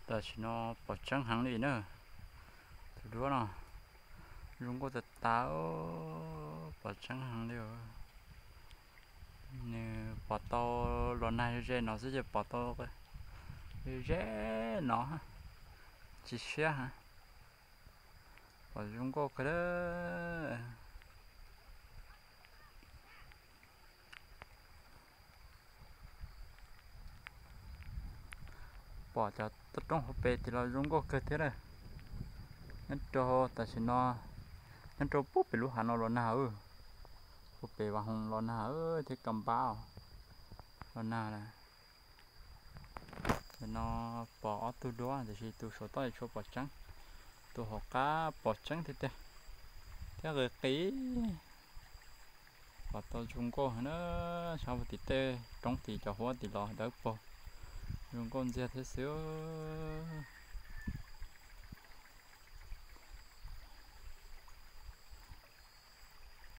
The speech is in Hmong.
Tam sim no pom tseeb heev li na. Tus duab no zoo nkauj tas tas, pom tseeb heev li. Nws pom tau los nag ze ze no xwb ces pom tau ze ze no, tsis siab ha. Pom zoo nkauj kawg li. Pom cov toj roob hauv pes tim los zoo nkauj kawg thiab lawm. Nyob rau tam sim no, nyob rau puag pem lub hav no los nag, puag pem Vaj Hoom los nag thiab, Kam Npab los nag lawm. Tam no pom ob tug duab tiam sis tus saum toj tsis tshua pom tseeb, tus hauv qab pom tseeb tiag tiag thiab qis qis. Pom tau zoo nkauj heev na, sab puag tim tej roob tim cov huab tim los dawb paug, zoo nkauj ntxiag thiab xwb.